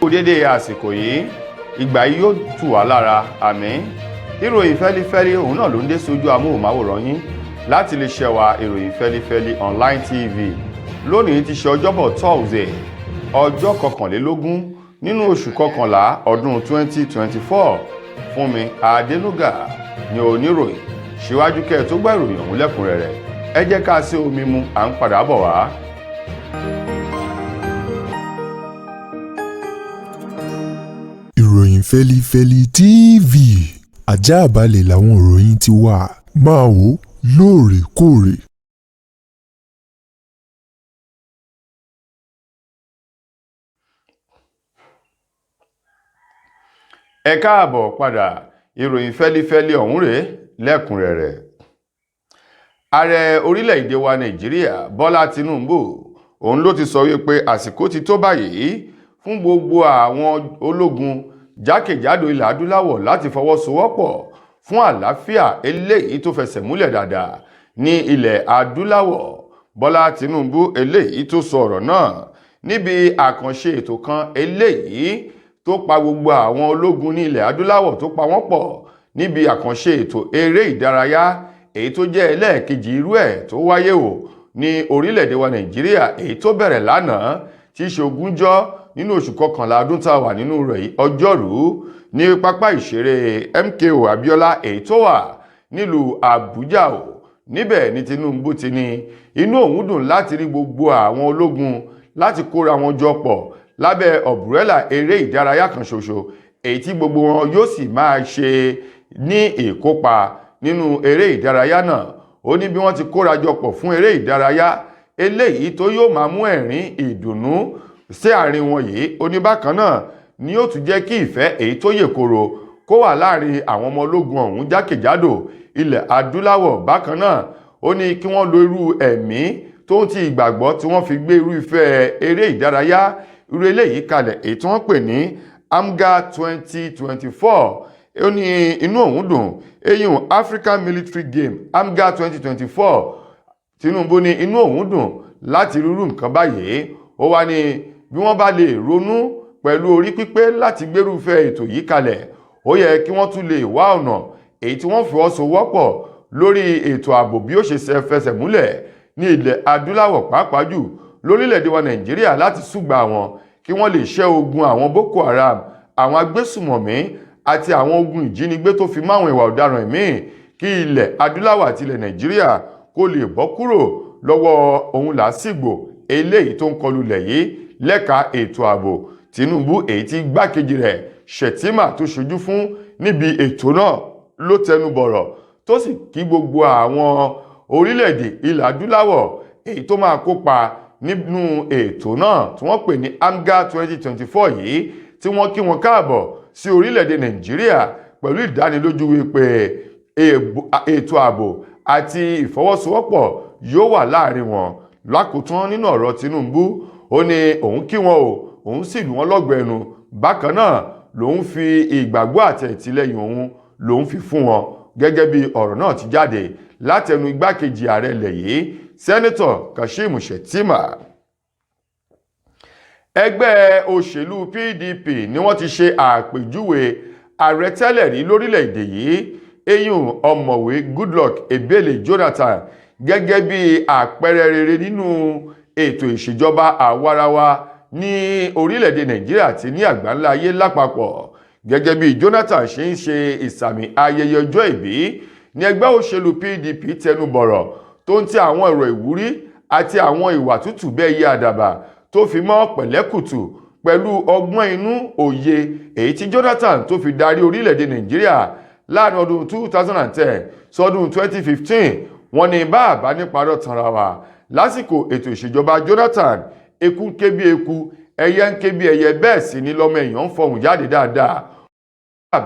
Kú dédé àsìkò yìí, ìgbà yìí yóò tù wá lára, àmín. Ìròyìn fẹ́lifẹ́li òun náà ló ń dé sójú amóhùnmáwòrán yín láti lè ṣẹwà Ìròyìn Fẹ́lifẹ́li Online TV. Lónìí ti ṣe Ọjọ́bọ̀ Thursday, ọjọ́ 21 nínú oṣù kọkànlá ọdún 2024. Fúnmi Adénúgà ní oníròyìn. Síwájú kẹ́ ẹ tó gbọ́ ìròyìn ọ̀hún lẹ́kùnrẹ́rẹ́, ẹ jẹ́ ká sí omi mu, à ń padà bọ̀ wá. Ìròyìn Fẹ́lifẹ́li TV, àjààbálẹ̀ làwọn ìròyìn ti wà, máa wò ó lóòrèkóòrè. Ẹ káàbọ̀ padà. Ìròyìn fẹ́lifẹ́li ọ̀hún rèé lẹ́kùnrẹ́rẹ́. Ààrẹ orílẹ̀-èdè wa Nàìjíríà, Bọ́lá Tinubu, òun ló ti sọ wípé àsìkò ti tó báyìí fún gbogbo àwọn ológun jákèjádò ilẹ̀ adúláwọ̀ láti fọwọ́sowọ́pọ̀ fún àlàáfíà eléyìí tó fẹsẹ̀ múlẹ̀ dáadáa ní ilẹ̀ adúláwọ̀. Bọ́lá Tinubu eléyìí tó sọ ọ̀rọ̀ náà níbi àkànṣe ètò kan eléyìí tó pa gbogbo àwọn ológun ní ilẹ̀ adúláwọ̀, tó pa wọ́n pọ̀ níbi àkànṣe ètò eré ìdárayá èyí tó jẹ́ ẹlẹ́ẹ̀kejì irú ẹ̀ tó wáyé o ní orílẹ̀-èdè wa Nàìjíríà, èyí tó bẹ̀rẹ̀ lánàá tí í ṣe ogúnjọ́ nínú oṣù kọkànlá ọdún tá a wà nínú rẹ̀ yìí, ọjọ́rú, ní pápá ìṣeré MKO Abiola èyí tó wà nílùú Àbújá o. Níbẹ̀ ní Tinubu ti ní inú òun dùn láti rí gbogbo àwọn ológun láti kóra wọn jọ pọ̀ lábẹ́ ọ̀bùrẹ́là eré ìdárayá kan ṣoṣo, èyí tí gbogbo wọn yóò sì máa ṣe ní ìkópa nínú eré ìdárayá náà. Ó ní bí wọ́n ti kóra jọ pọ̀ fún eré ìdárayá eléyìí tó yóò máa mú ẹ̀rín ìdùnnú sí àárín wọn yìí, ó ní bákan náà ni yóò tún jẹ́ kí ìfẹ́ èyí tó yè koro kó wà láàrin àwọn ọmọ ológun ọ̀hún jákèjádò ilẹ̀ adúláwọ̀. Bákan náà, ó ní kí wọ́n lo irú ẹ̀mí tó ń ti ìgbàgbọ́ tí wọ́n fi gbé irú ìfẹ́ eré ìdárayá irú eléyìí kalẹ̀, èyí tí wọ́n pè ní AMGA 2024. Ó ní inú òun dùn, eyín African Military Game AMGA 2024. Tinubu ní inú òun dùn láti rírú nǹkan báyìí. Ó wá ní bí wọ́n bá lè ronú pẹ̀lú orí pípé láti gbérúfẹ́ ètò yìí kalẹ̀, ó yẹ kí wọ́n tún lè wá ọ̀nà èyí tí wọ́n fọwọ́sowọ́pọ̀ lórí ètò ààbò bí ó ṣe fẹsẹ̀ múlẹ̀ ní ilẹ̀ adúláwọ̀, pàápàá jù lórílẹ̀‐èdè wa Nàìjíríà, láti súgbà wọn kí wọ́n lè ṣẹ́ ogun àwọn Boko Haram, àwọn agbésùmọ̀mí àti àwọn ogun ìjínigbé tó fi máwọn ìwà ọ̀daràn míì, kí ilẹ̀ adúláwọ̀ àti ilẹ̀ Nàìjíríà kó lè bọ́ kúrò lọ́wọ́ òun làásìgbò eléyìí tó ń kọlu lẹ̀ yìí lẹ́ka ètò ààbò. Tinubu, èyí tí gbákejì rẹ̀ Shettima tó ṣojú fún níbi ètò náà, ló tẹnu bọ̀rọ̀ tó sì kí gbogbo àwọn orílẹ̀-èdè ilẹ̀ adúláwọ̀ èyí tó máa kópa nínú ètò náà tí wọ́n pè ní AMGA 2024 yìí, tí wọ́n kí wọn káàbọ̀ sí orílẹ̀-èdè Nàìjíríà pẹ̀lú ìdánilójú wípé ètò ààbò àti ìfọwọ́sowọ́pọ̀ yóò wà láàrin wọn. Lákòótán nínú ọ̀rọ̀ Tinubu, ó ní òun kí wọn o, òun sì lù wọ́n lọ́gọ ẹnu. Bákan náà lòun fi ìgbàgbọ́ àti ìtìlẹ́yìn òun lòun fi fún wọn, gẹ́gẹ́ bí ọ̀rọ̀ náà ti jáde látẹnu igbákejì ààrẹ ilẹ̀ yìí, Sẹ́nẹ́tọ̀ Kashim Shettima. Ẹgbẹ́ òṣèlú PDP ni wọ́n ti ṣe àpèjúwe ààrẹ tẹ́lẹ̀ rí lórílẹ̀‐èdè yìí, eyín Ọ̀mọ̀wé Goodluck Ebele Jonathan, gẹ́gẹ́ bí àpẹẹrẹ rere nínú ètò ìṣèjọba àwarawa ní orílẹ̀-èdè Nàìjíríà àti ní àgbáńlá ayé lápapọ̀. Gẹ́gẹ́ bí Jonathan ṣe ń ṣe ìsàmì ayẹyẹ ọjọ́ ìbí ní ẹgbẹ́ òṣèlú PDP tẹnu bọ̀rọ̀ tó ń ti àwọn ọ̀rọ̀ ìwúrí àti àwọn ìwà tútù bẹ́ẹ̀ yí àdàbà tó fi mọ́ pẹ̀lẹ́kùtù pẹ̀lú ọgbọ́n inú òye èyí tí Jonathan tó fi darí orílẹ̀-èdè Nàìjíríà láàrin ọdún 2010 sọdún 2015. Wọ́n ní bá àbá níparọ́ tanra wa, lásìkò ètò ìṣèjọba Jonathan, eku ń ké bí eku, ẹyẹ ń ké bí ẹyẹ, bẹ́ẹ̀ sì ni lọ́mọ èèyàn ń fọhùn jáde dáadáa.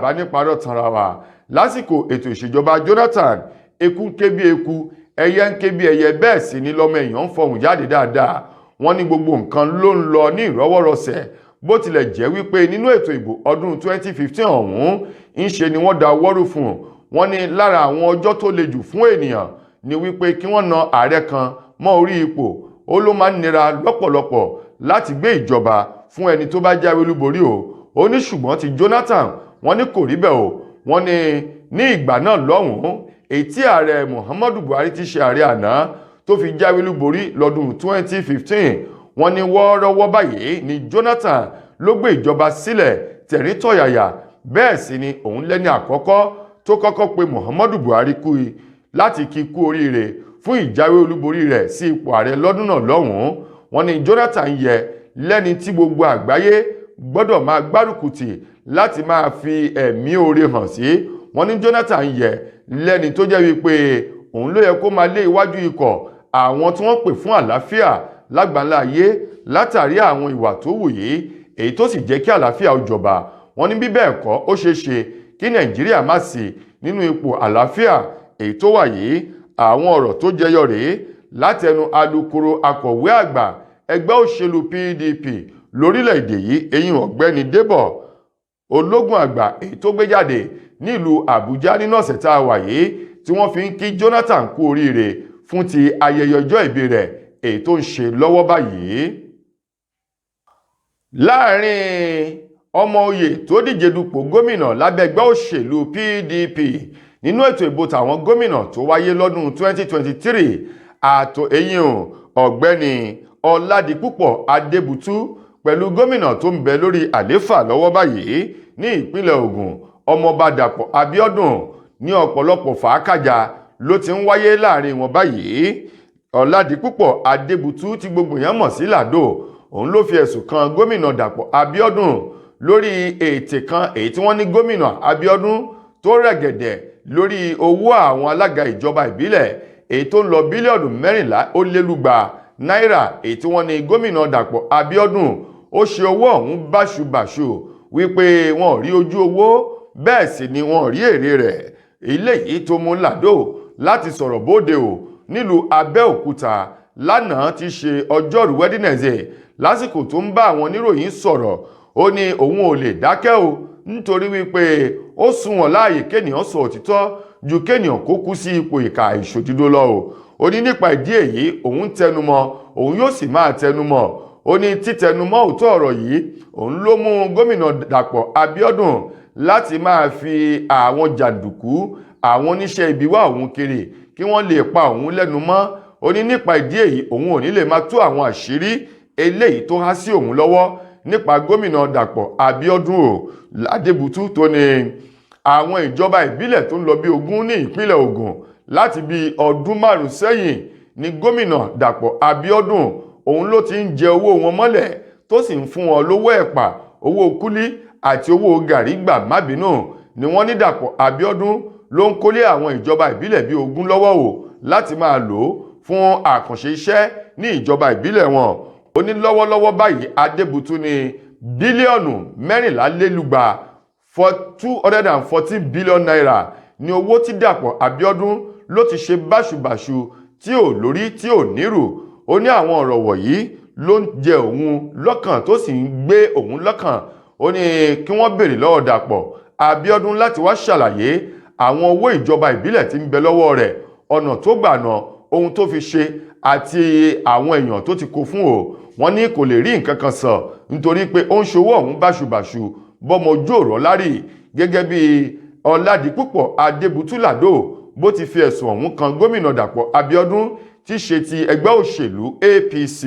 Bá níparọ́ tanra wa, lásìkò ètò ìṣèjọba Jonathan, eku ń ké bí eku, ẹyẹ ń ké bí ẹyẹ, bẹ́ẹ̀ sì ni lọ́mọ èèyàn ń fọhùn jáde dáadáa. Wọ́n ní gbogbo nǹkan ló ń lọ ní ìrọwọ́rọsẹ̀, bó tilẹ̀ jẹ́ wípé nínú ètò ìbò ọdún 2015 ọ̀hún, ń ṣe ni wọ́n da wọ́rù fún un. Wọ́n ní lára àwọn ọjọ́ tó le jù fún ènìyàn ni wípé kí wọ́n na ààrẹ kan mọ́ orí ipò, ó ló máa ń nira lọ́pọ̀lọpọ̀ láti gbé ìjọba Fún ẹni tó bá jáwé olúborí o. Ó ní ṣùgbọ́n ti Jonathan, wọ́n ní kò rí bẹ́ẹ̀ o. Wọ́n ní ní ìgbà náà lọ́hùn-ún, èyí tí ààrẹ Muhammadu Buhari ti ṣe ààrẹ àná tó fi jáwé olúborí lọ́dún 2015, wọ́n ní wọ́ọ́rọ́wọ́ báyìí ni Jonathan ló gbé ìjọba sílẹ̀ tẹ̀ríntọ̀yàyà. Bẹ́ẹ̀ sì ni òun lẹ́ni àkọ́kọ́ tó kọ́kọ́ pe Muhammadu Buhari kú láti kí kú oríire fún ìjáwé olúborí rẹ̀ sí ipò ààrẹ lọ́dún náà lọ́hùn-ún. Wọ́n ní Jonathan yẹ lẹ́ni tí gbogbo àgbáyé gbọ́dọ̀ máa gbárùkù tì láti máa fi ẹ̀mí oore hàn sí. Wọ́n ní Jonathan yẹ lẹ́ni tó jẹ́ wípé òun ló yẹ kó máa lé iwájú ikọ̀ àwọn tí wọ́n pè fún àlàáfíà lágbàńlá ayé, látàrí àwọn ìwà tó wù yìí, èyí tó sì jẹ́ kí àlàáfíà ó jọba. Wọ́n ní bí bẹ́ẹ̀ kọ́, ó ṣeé ṣe kí Nàìjíríà má sí nínú ipò àlàáfíà èyí tó wà yìí. Àwọn ọ̀rọ̀ tó jẹyọ rèé látẹnu alukoro akọ̀wé àgbà ẹgbẹ́ òṣèlú PDP lórílẹ̀‐èdè yìí, eyín ọ̀gbẹ́ni Débọ̀ Ológun Àgbà, èyí tó gbé jáde nílùú Àbújá nínú ọ̀sẹ̀ tá a wà yìí, tí wọ́n fi ń kí Jonathan kú oríire fún ti ayẹyẹ ọjọ́ ìbí rẹ̀ èyí tó ń ṣe lọ́wọ́ báyìí. Láàrin ọmọ oyè tó díje dupò gómìnà lábẹ́ ẹgbẹ́ òṣèlú PDP nínú ètò ìbò tàwọn gómìnà tó wáyé lọ́dún 2023, àtò eyín ọ̀gbẹ́ni Ọládipúpọ̀ Adébútú pẹ̀lú gómìnà tó ń bẹ lórí àléfà lọ́wọ́ báyìí ní ìpínlẹ̀ Ògùn, ọmọọba Dàpọ̀ Abíọ́dún, ní ọ̀pọ̀lọpọ̀ fàákàjà ló ti ń wáyé láàrin wọn báyìí. Ọládipúpọ̀ Adébútú tí gbogbo èèyàn mọ̀ sí Làdó, òun ló fi ẹ̀sùn kan gómìnà Dàpọ̀ Abíọ́dún lórí ètè kan èyí tí wọ́n ní gómìnà Abíọ́dún tó rẹ̀gẹ̀dẹ̀ lórí owó àwọn alága ìjọba ìbílẹ̀, èyí tó ń lọ 14,000 bílíọ̀nù náírà, èyí tí wọ́n ní gómìnà Dàpọ̀ Abíọ́dún ó ṣe owó ọ̀hún báṣubàṣu, wípé wọn ò rí ojú owó, bẹ́ẹ̀ sì ni wọn ò rí èrè rẹ̀. Eléyìí tó mú Làdó láti sọ̀rọ̀ bóde o nílùú Abẹ́òkúta lánàá ti ṣe ọjọ́rú Wednesday. Lásìkò tó ń bá àwọn oníròyìn sọ̀rọ̀, ó ní òun ò lè dákẹ́ o, nítorí wípé ó sunwọ̀n láàyè kéèyàn sọ òtítọ́ ju kéèyàn kó kú sí ipò ìkà ìṣòdídó lọ o. Ó ní nípa ìdí èyí, òun tẹnumọ́, òun yóò sì máa tẹnumọ́. Ó ní títẹnumọ́ òótọ́ ọ̀rọ̀ yìí, òun ló mú gómìnà Dàpọ̀ Abíọ́dún láti máa fi àwọn jàǹdùkú, àwọn oníṣẹ́ ibi wá òun kiri kí wọ́n lè pa òun lẹ́nu mọ́. Ó ní nípa ìdí èyí, òun ò ní lè máa tú àwọn àṣírí eléyìí tó há sí òun lọ́wọ́ nípa gómìnà Dàpọ̀ Abíọ́dún o. Adébútú tó ní àwọn ìjọba ìbílẹ̀ tó ń lọ bí 20 ní ìpínlẹ̀ Ògùn láti bí ọdún 5 sẹ́yìn ní gómìnà Dàpọ̀ Abíọ́dún òun ló ti ń jẹ owó wọn mọ́lẹ̀, tó sì ń fún wọn lówó ẹ̀pà, owó kúlí àti owó gàrí gbà má bínú, ni wọ́n ní Dàpọ̀ Abíọ́dún ló ń kólé àwọn ìjọba ìbílẹ̀ bíi 20 lọ́wọ́ o láti máa lò ó fún àkànṣe iṣẹ́ ní ìjọba ìbílẹ̀ wọn. Ó ní lọ́wọ́lọ́wọ́ báyìí, Adébútú ní 214 bílíọ̀nù, for ₦214 billion ní owó tí Dàpọ̀ Abíọ́dún ló ti ṣe báṣubàṣu tí ò lórí tí ò nírù. Ó ní àwọn ọ̀rọ̀ wọ̀nyí ló ń jẹ òun lọ́kàn, tó sì ń gbé òun lọ́kàn. Ó ní kí wọ́n béèrè lọ́wọ́ Dàpọ̀ Abíọ́dún láti wá ṣàlàyé àwọn owó ìjọba ìbílẹ̀ tí ń bẹ lọ́wọ́ rẹ̀, ọ̀nà tó gbà ná, ohun tó fi ṣe àti àwọn èèyàn tó ti kó fún o. Wọ́n ní kò lè rí nǹkan kan sọ nítorí pé ó ń ṣòwò ọ̀hún báṣubàṣu bọ́mọ ojú ọ̀rọ̀ lárì, gẹ́gẹ́ bí Ọládipúpọ̀ Adébútú Làdó bó ti fi ẹ̀sùn ọ̀hún kan gómìnà Dàpọ̀ Abíọ́dún tí ṣe ti ẹgbẹ́ òṣèlú APC.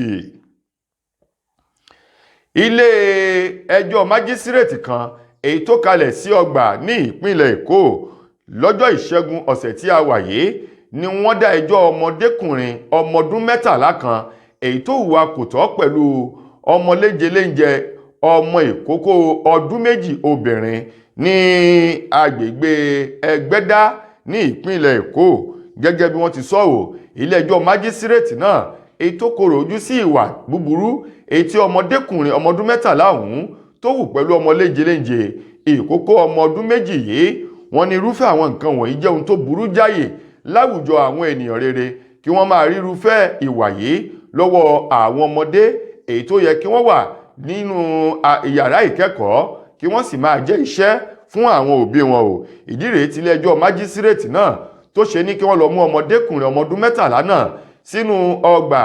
Ilé ẹjọ́ májísírèètì kan èyí tó kalẹ̀ sí Ọgbà ní ìpínlẹ̀ Èkó, lọ́jọ́ Ìṣẹ́gun ọ̀sẹ̀ tí a wà yìí ni wọ́n dá ẹjọ́ ọmọdékùnrin ọmọ ọdún 13 kan èyí tó hùwà kò tọ́ pẹ̀lú ọmọ léjeléńjẹ, ọmọ ìkókó ọdún 2 obìnrin ní agbègbè Ẹgbẹ́dá ní ìpínlẹ̀ Èkó. Gẹ́gẹ́ bí wọ́n ti sọ ọ́, ilé ẹjọ́ májísírèètì náà èyí tó korò ojú sí ìwà búburú èyí tí ọmọdékùnrin ọmọ ọdún 13 ọ̀hún tó hù pẹ̀lú ọmọ léjeléńje, ìkókó ọmọ ọdún 2 yìí, wọ́n ní irúfẹ́ àwọn nǹkan wọ̀nyí jẹ́ ohun tó burú jáyè láwùjọ àwọn ènìyàn rere, kí wọ́n máa rí irúfẹ́ ìwà yìí lọ́wọ́ àwọn ọmọdé èyí tó yẹ kí wọ́n wà nínú yàrá ìkẹ́kọ̀ọ́, kí wọ́n sì máa jẹ́ iṣẹ́ fún àwọn òbí wọn o. Ìdí rèé tí ilé-ẹjọ́ májísírèètì náà tó ṣe ní kí wọ́n lọ mú ọmọdékùnrin ọmọ ọdún 13 náà sínú ọgbà.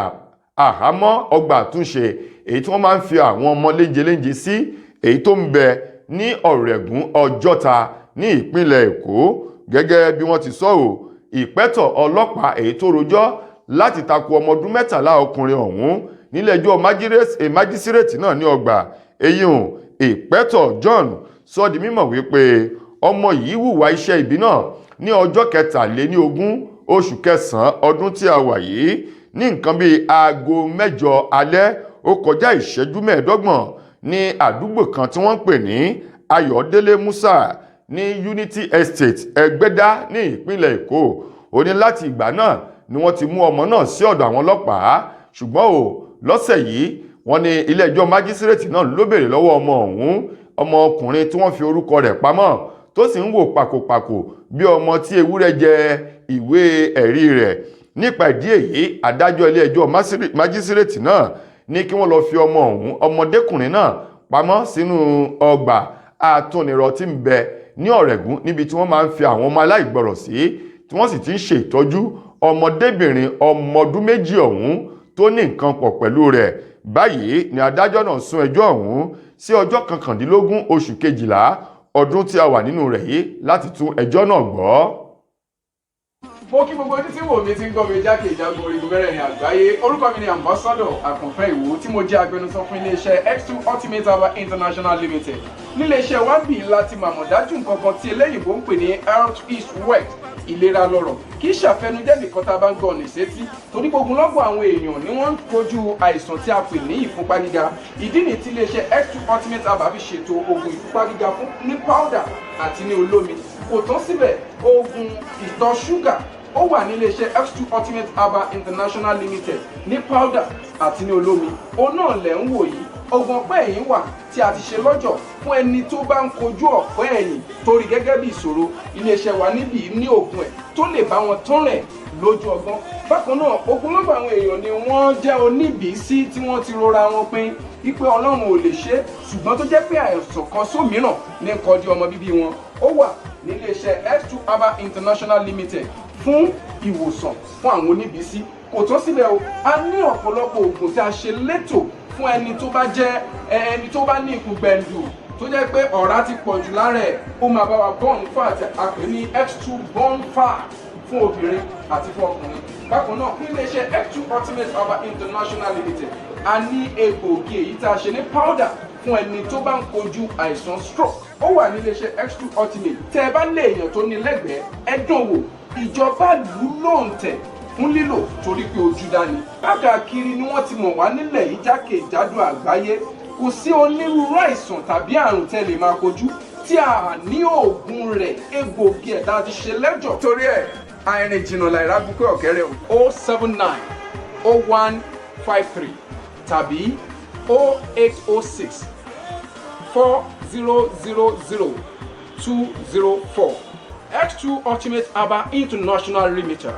Àhámọ́ ọgbà àtúnṣe èyí tí wọ́n máa ń fi àwọn ọmọ léńjeléńje sí, èyí tó ń bẹ ní Ọ̀rẹ́gùn Ọjọ́ta ní ìpínlẹ̀ Èkó. Gẹ́gẹ́ bí wọ́n ti sọ ọ́, ìpẹ́tọ̀ ọlọ́pàá èyí tó rojọ́ láti tako ọmọ ọdún 13 ọkùnrin ọ̀hún nílẹ̀-ẹjọ́ májísírèètì náà ní ọgbà eyín, ìpẹ́tọ̀ John sọ di mímọ̀ wípé ọmọ yìí hùwà iṣẹ́ ibi náà ní ọjọ́ 23 oṣù kẹsàn-án ọdún tí a wà yìí, ní nǹkan bíi aago 8 alẹ́ ó kọjá ìṣẹ́jú 25, ní àdúgbò kan tí wọ́n ń pè ní Ayọ̀délé Musa ní Unity Estate, Ẹgbẹ́dá ní ìpínlẹ̀ Èkó. Ó ní láti ìgbà náà ni wọ́n ti mú ọmọ náà sí ọ̀dọ̀ àwọn ọlọ́pàá, ṣùgbọ́n ò lọ́sẹ̀ yìí, wọ́n ní ilé-ẹjọ́ májísírèètì náà ló béèrè lọ́wọ́ ọmọ ọ̀hún, ọmọkùnrin tí wọ́n fi orúkọ rẹ̀ pamọ́, tó sì ń wò pàkòpàkò bí ọmọ tí ewúrẹ́ jẹ ìwé ẹ̀rí rẹ̀. Nípa ìdí èyí, adájọ́ ilé-ẹjọ́ májísírèètì náà ní kí wọ́n lọ fi ọmọ ọ̀hún, ọmọdékùnrin náà, pamọ́ sínú ọgbà àtúnirọ̀ tí ń bẹ ní Ọ̀rẹ́gùn, níbi tí wọ́n máa ń fi àwọn ọmọ aláìgbọrọ̀ sí, tí wọ́n sì ti ń ṣe ìtọ́jú ọmọdébìnrin ọmọ ọdún 2 ọ̀hún tó ní nǹkan pọ̀ pẹ̀lú rẹ̀. Báyìí ni adájọ́ náà sún ẹjọ́ ọ̀hún sí ọjọ́ 19 oṣù kejìlá ọdún tí a wà nínú rẹ̀ yìí láti tún ẹjọ́ náà gbọ́. Mo kí gbogbo ojú tí wò mí, tí ń gbọ́ mi jákèjádò orígun mẹ́rẹ̀ẹ̀rin àgbáyé. Orúkọ mi ni Ambassador Àkànfẹ́ Ìwò, tí mo jẹ́ agbẹnusọ fún iléeṣẹ́ X2 Ultimate Herbal International Limited. Níléeṣẹ́ wa ń bì láti màmọ̀ dájú nǹkan kan tí eléyìnbó ń pè ní health is wealth, ìlera lọ́rọ̀. Kì í ṣàfẹnujẹ́ nìkan tá a bá ń gbọ́ ọ̀nà ìsétí, torí gbogbo lọ́gbọ̀ àwọn èèyàn ni wọ́n ń kojú àìsàn tí a pè ní ìfúnpá gíga. Ìdí nìyí tí iléeṣẹ́ X2 Ultimate Herbal fi ṣètò oògùn ìfúnpá gíga fún ní powder àti ní olómi. Kò tán síbẹ̀, oògùn ìtọ̀ ṣúgà ó wà ní iléeṣẹ́ X2 Ultimate Herbal International Limited ní powder àti ní olómi. Òun náà lẹ̀ ń wò yìí. Oògùn ọ̀pẹ́ ẹ̀yìn wà tí a ti ṣe lọ́jọ̀ fún ẹni tó bá ń kojú ọ̀pẹ́ ẹ̀yìn torí gẹ́gẹ́ bí ìṣòro. Iléeṣẹ́ wa níbí ní oògùn ẹ̀ tó lè bá wọn tán rẹ̀ lójú ọgbọ́n. Bákan náà, ogunlọ́gọ̀ àwọn èèyàn ni wọ́n jẹ́ oníbìísí tí wọ́n ti rora wọn pin wípé Ọlọ́run ò lè ṣe é, ṣùgbọ́n tó jẹ́ pé àìsàn kan sómìíràn ní kọjú ọmọ bíbí wọn. Ó wà níléeṣẹ́ X2 Herbal International Limited fún ìwòsàn fún àwọn oníbìísí. Kò tán síbẹ̀ o, a ní ọ̀pọ̀lọpọ̀ oògùn tí a ṣe létò fún ẹni tó bá jẹ́ ẹni tó bá ní ikùn gbẹ̀ǹdù, tó jẹ́ pé ọ̀rá ti pọ̀ jù lára ẹ̀. Ó máa bá wa burn fat, a pè ní X2 burn fat, fún obìnrin àti fún ọkùnrin. Bákan náà, ní iléeṣẹ́ X2 Ultimate Herbal International Limited, a ní egbòogi èyí tá a ṣe ní powder fún ẹni tó bá ń kojú àìsàn stroke. Ó wà ní iléeṣẹ́ X2 Ultimate. Tẹ́ ẹ bá lé èèyàn tó ní lẹ́gbẹ̀ẹ́, ẹ dán wò. Ìjọba lù ú lóǹtẹ̀ fún lílò torí pé ojú dání. Káàkiri ni wọ́n ti mọ̀ wá nílẹ̀ yìí, jákèjádò àgbáyé. Kò sí onírúurú àìsàn tàbí àrùn tẹ́ lè máa kojú tí a ní oògùn rẹ̀, egbòogi ẹ̀ tá a ti ṣe lẹ́jọ̀. Torí ẹ̀, àìrìn jìnnà láìra bukẹ́ ọ̀kẹ́rẹ́ o. 0790153 tàbí 08064000204. X2 Ultimate Herbal International Limited.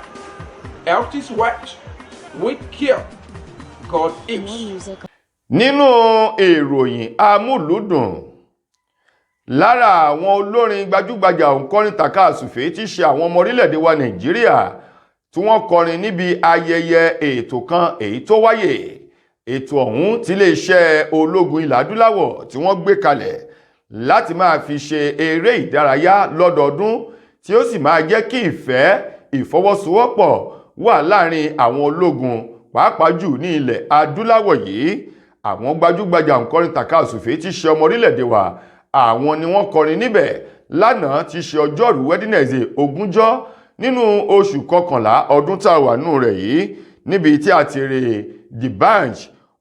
Health is wealth. With care, God More is. Music. Nínú ìròyìn amúlùúdùn, lára àwọn olórin gbajúgbajà òǹkọrin tàkasúfèé tí ṣe àwọn ọmọ orílẹ̀-èdè wa Nàìjíríà tí wọ́n kọrin níbi ayẹyẹ ètò kan èyí tó wáyè, ètò ọ̀hún tí iléeṣẹ́ ológun ilẹ̀ adúláwọ̀ tí wọ́n gbé kalẹ̀ láti máa fi ṣe eré ìdárayá lọ́dọọdún, tí ó sì máa jẹ́ kí ìfẹ́ ìfọwọ́sowọ́pọ̀ wà láàrin àwọn ológun, pàápàá jù ní ilẹ̀ adúláwọ̀ yìí. Àwọn gbajúgbajà òǹkọrin tàkasúfèé tí ṣe ọmọ orílẹ̀-èdè wa, àwọn ni wọ́n kọrin níbẹ̀ lánàá tí ṣe ọjọ́rú Wednesday, 20 nínú oṣù kọkànlá ọdún tá a wà nù rẹ̀ yìí, níbi tí a ti rí D'banj,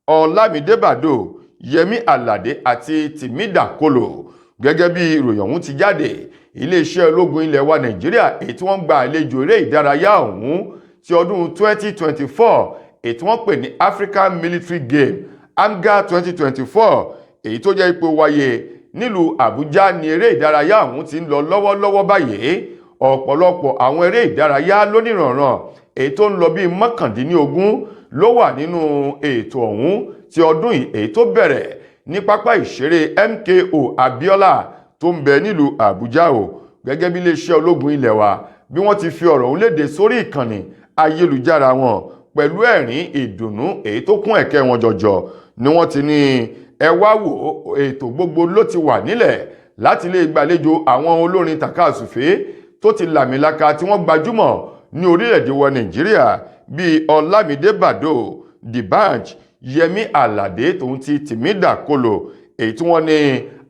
Ọlámídé Bàdó, Yẹmí Àlàdé àti Tìmí Dakolo. Gẹ́gẹ́ bí ìròyìn ọ̀hún ti jáde, iléeṣẹ́ ológun ilẹ̀ wa Nàìjíríà èyí tí wọ́n gba àlejò eré ìdárayá ọ̀hún ti ọdún 2024, èyí tí wọ́n pè ní African Military Game AMGA 2024, èyí tó jẹ́ ipò wáyé nílùú Àbújá ní eré ìdárayá ọ̀hún ti ń lọ lọ́wọ́lọ́wọ́ báyìí. Ọ̀pọ̀lọpọ̀ àwọn eré ìdárayá lónìrànràn èyí tó ń lọ bíi 19 ló wà nínú ètò ọ̀hún ti ọdún yìí, èyí tó bẹ̀rẹ̀ ní pápá ìṣeré MKO Abiola tó ń bẹ nílùú Àbújá o. Gẹ́gẹ́ bí iléeṣẹ́ ológun ilẹ̀ wa bí wọ́n ti fi ọ̀rọ̀ ọ̀hún léde sórí ìkànnì ayélujára wọn. Pẹ̀lú ẹ̀rín ìdùnnú èyí tó kún ẹ̀kẹ́ wọn jọjọ ni wọ́n ti ní, ẹ wá wò, ètò gbogbo ló ti wà nílẹ̀ láti lè gbàlejò àwọn olórin tàkasúfèé tó ti làmìlaka, tí wọ́n gbajúmọ̀ ní orílẹ̀-èdè wa Nàìjíríà, bíi Ọlámídé Bàdó, D'banj, Yẹmí Àlàdé tòun ti Tìmí Dàkọlò, èyí tí wọ́n ní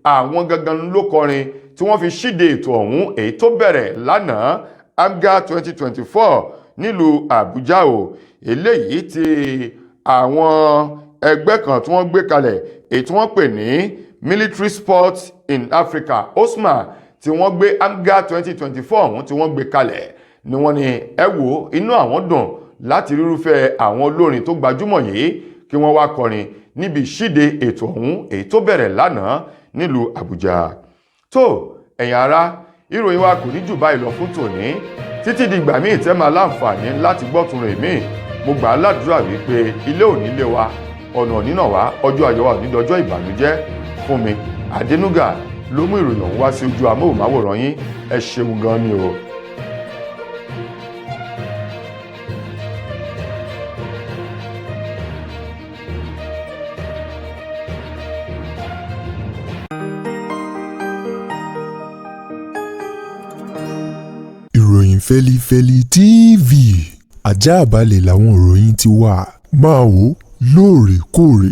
àwọn gangan ló kọrin tí wọ́n fi ṣíde ètò ọ̀hún, èyí tó bẹ̀rẹ̀ lánàá, AMGA 2024 nílùú Àbújá o. Eléyìí tí àwọn ẹgbẹ́ kan tí wọ́n gbé kalẹ̀, èyí tí wọ́n pè ní Military Sports in Africa, OSMA, tí wọ́n gbé AMGA 2024 ọ̀hún tí wọ́n gbé kalẹ̀ ni wọ́n ní, ẹ wò, inú àwọn dùn láti rírúfẹ́ àwọn olórin tó gbajúmọ̀ yìí kí wọ́n wá kọrin níbi ìṣíde ètò ọ̀hún, èyí tó bẹ̀rẹ̀ lánàá nílùú Àbújá. Tó, ẹ̀yin ará, ìròyìn wa kò ní jù báyìí lọ fún tòní. Títí di ìgbà míì tẹ́ máa láǹfààní láti gbọ́ tún rè míì, mo gbà á ládùúrà wípé ilé ò ní lé wa, ọ̀nà nínà wá, ọjọ́ ayọ̀ wa ò ní dọjọ́ ìbànújẹ́. Fún mi Adénúgà ló mú ìròyìn ọ̀hún wá sí ojú amóhùnmáwòrán yín. Ẹ ṣeun gan ni o. Ìròyìn Fẹ́lifẹ́li TV, ajáàbalẹ̀ làwọn ìròyìn ti wà. Máa wò lóòrèkóòrè.